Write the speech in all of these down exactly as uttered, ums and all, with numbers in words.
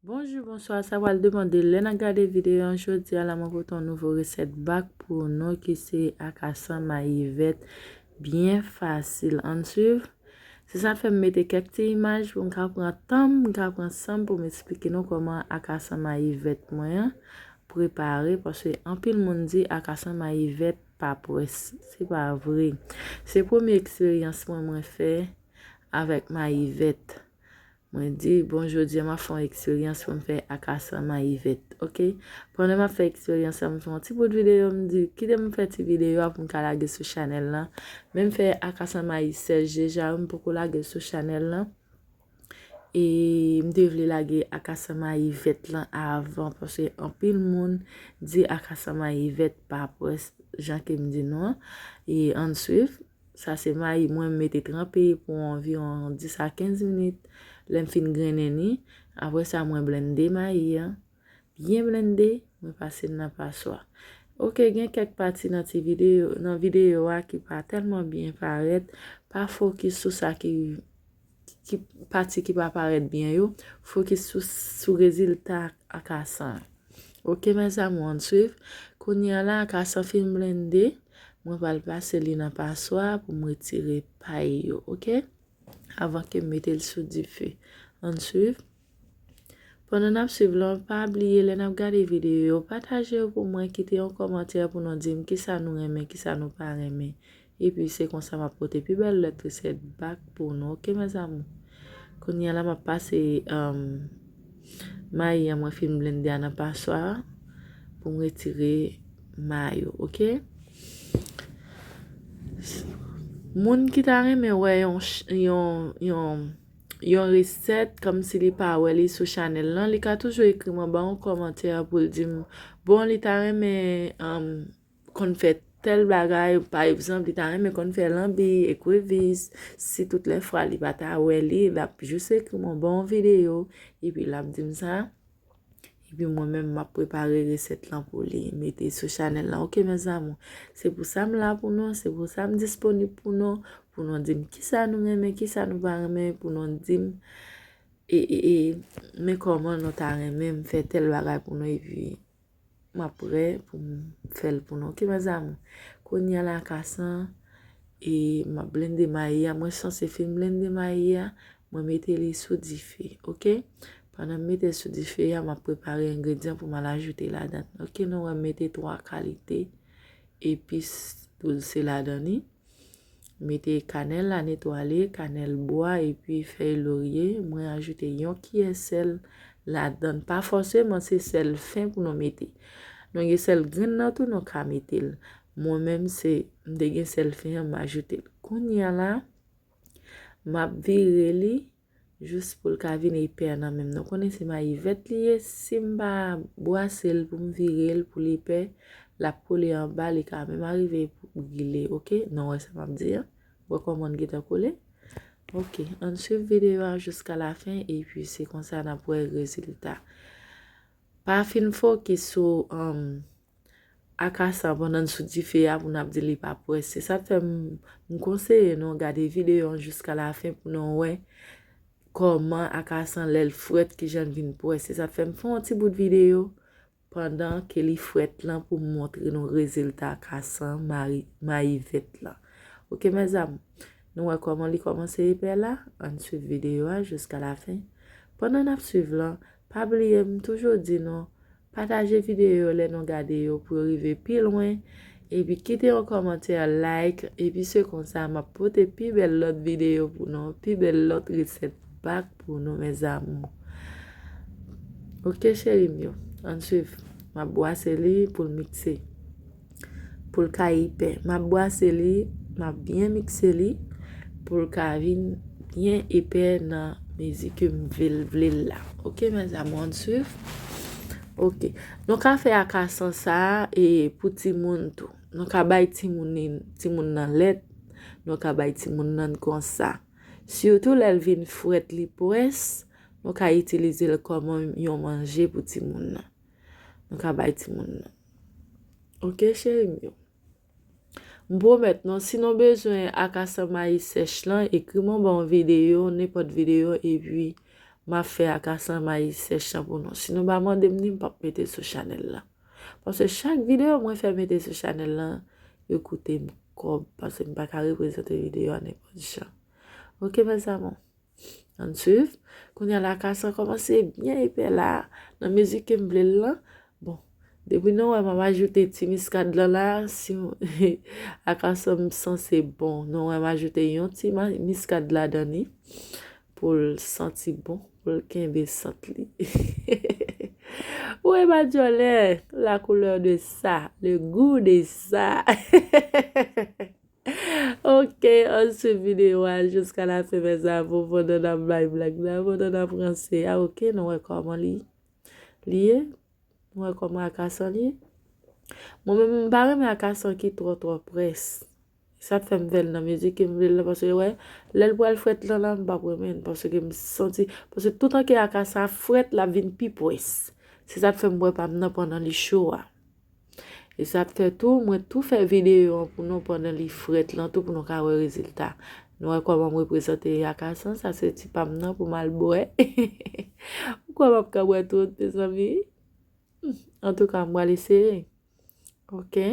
Bonjou, bonswa, sa pral depann de lè n ap gade videyo an. Jodi a la, mwen pote yon nouvo resèt bak pou nou ki se akasan mayi vèt. Byen fasil, ann swiv. Se sa k fè m mete kèk ti imaj pou m ka pran tan m, m ka pran san m pou m esplike nou kòman akasan mayi vèt mwen an prepare, paske anpil moun di akasan mayi vèt pa près. Se pa vre. Se premye eksperyans mwen, mwen fè avèk mayi vèt. Mwen di, bon, jodi a m ap fè yon eksperyans pou m fè akasan mayi vèt, oke? Pandan m ap fè eksperyans la, m fè yon ti bout videyo, m di, kite m fè ti videyo a pou m ka lage sou chanèl lan. Men m fè akasan mayi sèch deja, m poko lage sou chanèl lan. E m te vle lage akasan mayi vèt lan avan, paske anpil moun di akasan mayi vèt pa près, jan ke m di nou an. E ann swiv. Sa se mayi mwen, m mete tranpe pou anviwon dis a kenz minit. Lè m fin grennen li, apre sa, mwen blende mayi an. Byen blende, mwen pase l nan paswa. Oke, gen kèk pati nan ti videyo, nan videyo a ki pa tèlman byen parèt. Pa fokis sou sa ki, ki pati ki pa parèt byen yo. Fokis sou, sou rezilta akasan an. Oke, mes amours, ann swiv. Kounye a la, akasan fin blende, mwen pral pase li nan paswa pou m retire pay yo, oke? Avan ke m mete l sou dife. Ann swiv. Pandan n ap swiv lan, pa bliye lè n ap gade videyo yo, pataje yo pou mwen, kite yon kòmantè pou nou di m kisa nou renmen, kisa nou pa renmen. Epi se konsa m ap pote pi bèl lòt resèt bak pou nou, oke, mes amours? Kounye a la, m ap pase, um, mayi an mwen fin blende a nan paswa pou m retire may yo, oke? Moun ki ta renmen wè yon, yon, yon, yon resèt, kòmsi li pa wè li sou chanèl lan, li ka toujou ekri m anba yon kòmantè pou l di m, bon, li ta renmen, um, konn fè tèl bagay, pa egzanp, li ta renmen konn fè lanbi, ekrivis, si tout lè fwa li pa ta wè li, l ap jis ekri m anba yon videyo, epi l ap di m sa. Epi mwen menm, m ap prepare resèt lan pou li, mete sou chanèl lan. Oke, mes amours, se pou sa m la pou nou, se pou sa m disponib pou nou, pou nou di m kisa nou renmen, kisa nou pa renmen, pou nou di m, e, e, e, men kòman nou ta renmen m fè tèl bagay pou nou, epi m ap prè pou m fè l pou nou. Oke, mes amours, kounye a la, akasan, e m ap blende mayi a. Mwen sanse fin blende mayi a, mwen mete li sou dife, oke? Pandan m mete l sou dife a, m ap prepare engredyan pou m al ajoute ladan l. Oke, nou wè m mete twa kalite epis douse ladan li. Mete kanèl la netwaye, kanèl bwa, epi fèy lorye. Mwen ajoute yon kiyè sèl ladan l. Pa fòseman se sèl fen pou nou mete. Nou gen sèl grenn nan tou, nou ka mete l. Mwen menm, se, m te gen sèl fen an, m ajoute l. Kounye a la, m ap vire li jis pou l ka vin epè nan men m. Nou konnen se mayi vèt li ye, si m pa bwase l pou m vire l pou l epè, l ap kole anba, li ka menm arive pou brile, oke? Nou wè sa m ap di an? Wè kòman l gentan kole? Oke, ann swiv videyo a jiska lafen, epi se konsa n ap wè rezilta. Pa fin fokis sou, um, akasan pandan n sou dife a pou n ap di li pa près. Se sa k fè m, m konseye nou gade videyo an jiska lafen pou nou wè kòman akasan lè l frèt, kijan l vin près. Se sa k fè m fè yon ti bout videyo pandan ke li frèt lan pou m montre nou rezilta akasan mayi, mayi vèt lan. Oke, mes amours, nou wè kòman li kòmanse epè la? Ann swiv videyo a jiska lafen. Pandan n ap swiv lan, pa bliye, m toujou di nou, pataje videyo yo lè nou gade yo pou yo rive pi lwen. Epi kite yon kòmantè, like, epi se konsa m ap pote pi bèl lòt videyo pou nou, pi bèl lòt resèt bak pou nou, mes amours. Oke, cheri m yo, ann swiv. M ap bwase li pou l mikse. Pou l ka epè. M ap bwase li, m ap byen mikse li pou l ka vin byen epè nan mezi ke m vle l, vle l la. Oke, mes amours, ann swiv. Oke. Nou ka fè akasan sa a, e, pou timoun tou. Nou ka bay timoun, timoun nan lèt. Nou ka bay timoun nan konsa. Sitou lè l vin frèt, li près, nou ka itilize l kòman yon manje pou timoun nan. Nou ka bay timoun nan. Oke, cheri m yo. M pwomèt nou, si nou bezwen akasan mayi sèch lan, ekri m anba yon videyo, nenpòt videyo, epi m ap fè akasan mayi sèch lan pou nou. Si nou pa mande m li, m p ap mete sou chanèl lan. Paske chak videyo mwen fè mete sou chanèl lan, yo koute m kòb, paske m pa ka reprezante videyo a nenpòt jan. Oke, mes amours. Ann swiv. Kounye a la, akasan kòmanse byen epè la, nan mezi ke m vle l lan. Bon, depi nou wè m ap ajoute ti miskad lan la, si akasan m sanse bon, nou wè m ajoute yon ti ma- miskad ladan li pou l santi bon, pou l kenbe sant li. Ou wè, pa dyòlè, la couleur de ça, le goût de ça. Oke, ann swiv videyo a jiska la fen, mes amours, pandan n ap bay blag la, pandan n ap ranse a, oke, nou wè kòman li, li ye, nou wè kòman akasan li ye. Mwen menm, m pa renmen akasan ki twò, twò près. Sa fè m fè l nan mezi ke m vle l lan, paske, wè, lè l pral frèt lan la, m p ap renmen l, paske m santi, paske toutan ke akasan frèt, l ap vin pi près. Se sa k fè m bwè pa m nan pandan li cho a. E sa fè tou, mwen tou fè videyo an pou nou pandan li frèt lan tou, pou nou ka wè rezilta. Nou wè kòman m reprezante akasan, sa se ti pa m nan pou m al bwè. Ou kwè m ap ka bwè tout, mezanmi? Hmm, antouka, m pral eseye. Oke.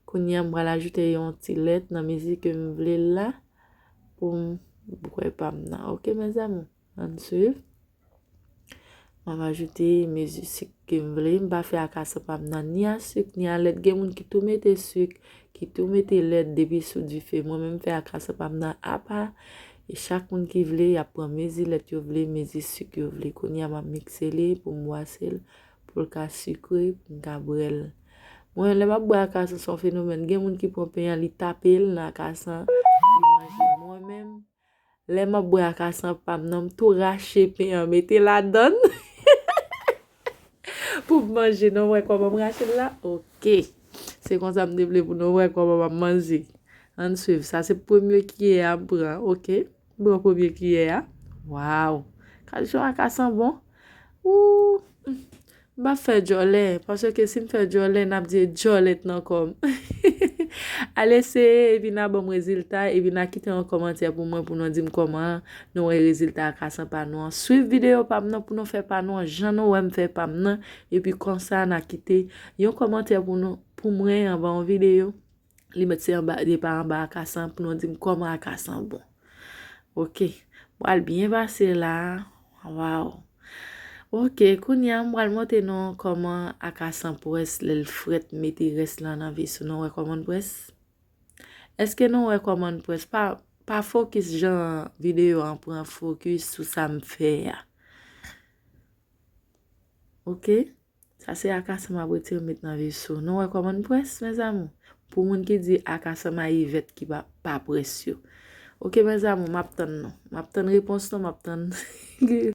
Kounye a, m pral ajoute yon ti lèt nan mezi ke m vle l la pou m bwè pa m nan. Oke, mes amours? Ann swiv. M ap ajoute mezi sik ke m vle. M pa fè akasan pa m nan ni a sik, ni a lèt. Gen moun ki tou mete sik, ki tou mete lèt depi sou dife. Mwen menm, m fè akasan pa m nan apa. E chak moun ki vle, y ap pran mezi lèt yo vle, mezi sik yo vle. Kounye a, m ap mikse li pou m bwase l, pou l ka sikre, pou m ka bwè l. Mwen, lè m ap bwè akasan, se yon fenomèn. Gen moun ki pran pen an, li tape l nan akasan, li manje. Mwen menm, lè m ap bwè akasan pa m nan, m tou rache pen an, mete ladann pou m manje. Nou wè kòman m rache l la? Oke. Se konsa m te vle pou nou wè kòman m ap manje. Ann swiv. Sa se premye kiyè a m pran, oke? M pran premye kiyè a. Waw! Gad jan akasan bon. Ooh! M pa fè djòlè, paske si m fè djòlè, n ap di djòlèt nan kò m. Al eseye, epi n a ban m rezilta, epi n a kite yon kòmantè pou mwen, pou nou di m kòman nou wè rezilta akasan pa nou an. Swiv videyo pa m nan pou nou fè pa nou an, jan nou wè m fè pa m nan, epi konsa n a kite yon kòmantè pou nou, pou mwen anba yon videyo. Li mèt se anba, depi anba akasan pou nou di m kòman akasan bon. Oke. M pral byen pase la. Waw. Oke, kounye a, m pral montre nou kòman akasan pwès, lè l frèt, mete rès lan nan veso. Nou wè kòman l pwès? Èske nou wè kòman l pwès? Pa, pa fokis jan videyo an pran fokis sou sa m fè a. Oke? Sa se akasan m ap retire met nan veso. Nou wè kòman l pwès, mes amours? Pou moun ki di akasan mayi vèt ki pa, pa pwès yo. Oke, mes amours, m ap tann nou. M ap tann repons nou, m ap tann